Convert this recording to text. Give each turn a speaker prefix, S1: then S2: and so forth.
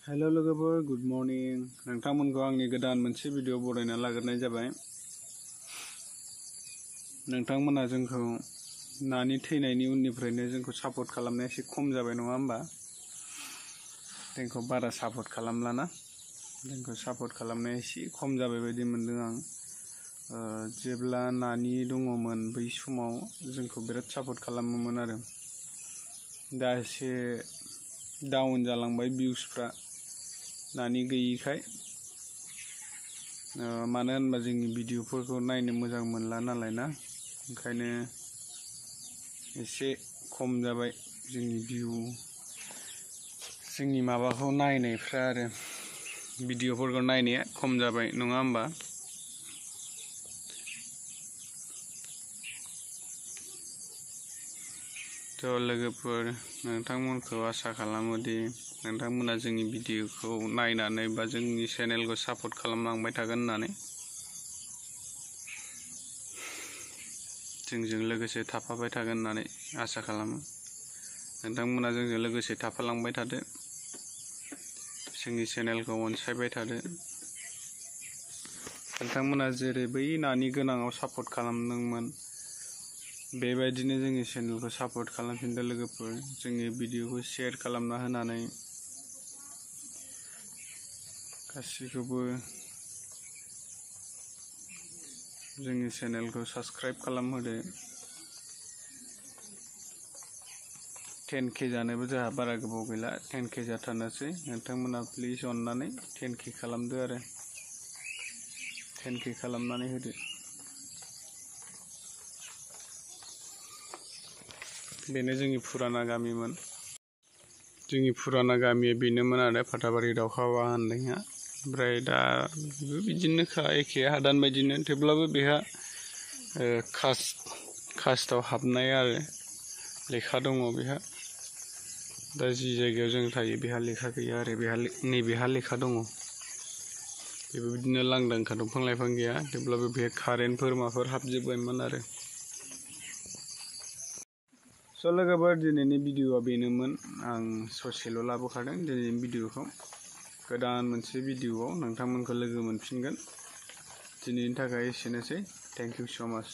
S1: Hello लोगोफोर good morning नोंथांमोनखौ आंनि गोदान मोनसे भिडिअ बरायना लाग्रोनाय जाबाय। नोंथांमोना जोंखौ नानि थैनायनि उननिफ्रायनो जोंखौ सापर्ट खालामनाया एसे खम जाबाय नङा होमबा? जोंखौ बारा सापर्ट खालामलाना जोंखौ सापर्ट खालामनाया एसे खम जाबाय बायदि मोनदों आं। जेब्ला नानि दङमोन बै समाव जोंखौ बिराद सापर्ट खालामोमोन आरो दा एसे डाउन जालांबाय भिउसफ्रा नानि गैयिखाय। मानो होनबा जोंनि भिडिअफोरखौ नायनो मोजां मोनला नालाय ना, ओंखायनो एसे खम जाबाय जोंनि माबाखौ नायनायफ्रा आरो भिडिअफोरखौ नायनाया खम जाबाय नङा होमबा? लोगोफोर नोंथांमोनखौ आसा खालामो दि नोंथांमोना जोंनि भिडिअखौ नायनानै बा जोंनि चेनेलखौ सापर्ट खालामलांबाय थागोन होननानै, जोंजों लोगोसे थाफाबाय थागोन होननानै आसा खालामो। नोंथांमोना जोंजों लोगोसे थाफालांबाय थादो, जोंनि चेनेलखौ अनसायबाय थादो। नोंथांमोना जेरै बै नानि गोनाङाव सापर्ट खालामदोंमोन बेबायदिनो जोंनि चेनेलखौ सापर्ट खालामफिनदो लोगोफोर। जोंनि भिडिअखौ शेयार खालामना होनानै गासिखौबो जोंनि चेनेलखौ साबस्क्राइब खालामहोदो। 10K जानोबो जोंहा बारा गोबाव गैला, 10K जाथारनोसै। नोंथांमोना प्लिज अननानै 10K खालामदो आरो 10K खालामनानै होदो। बेनो जोंनि फुराना गामिमोन। जोंनि फुराना गामिया बेनोमोन आरो फाथाबारि दावखावा होननाया। ओमफ्राय दा बिदिनोखा एखे हादान बायदिनो, थेवब्लाबो बेहा कास्टआव हाबनाय आरो लेखा दङ बेहा। दा जि जायगायाव जों थायो बेहा लेखा गैया आरो नैबेहा लेखा दङ। बेबो बिदिनो लांदांखा, दंफां लाइफां गैया, थेवब्लाबो बेहा कारेन्टफोर माफोर हाबजोब्बायमोन आरो। लोगोफोर दिनैनि भिडिअआ बेनोमोन। आं ससेल' लाबोखादों दिनैनि भिडिअखौ। गोदान मोनसे भिडिअआव नोंथांमोनखौ लोगो मोनफिनगोन। दिनैनि थाखाय एसेनोसै। थेंक इउ स' माच।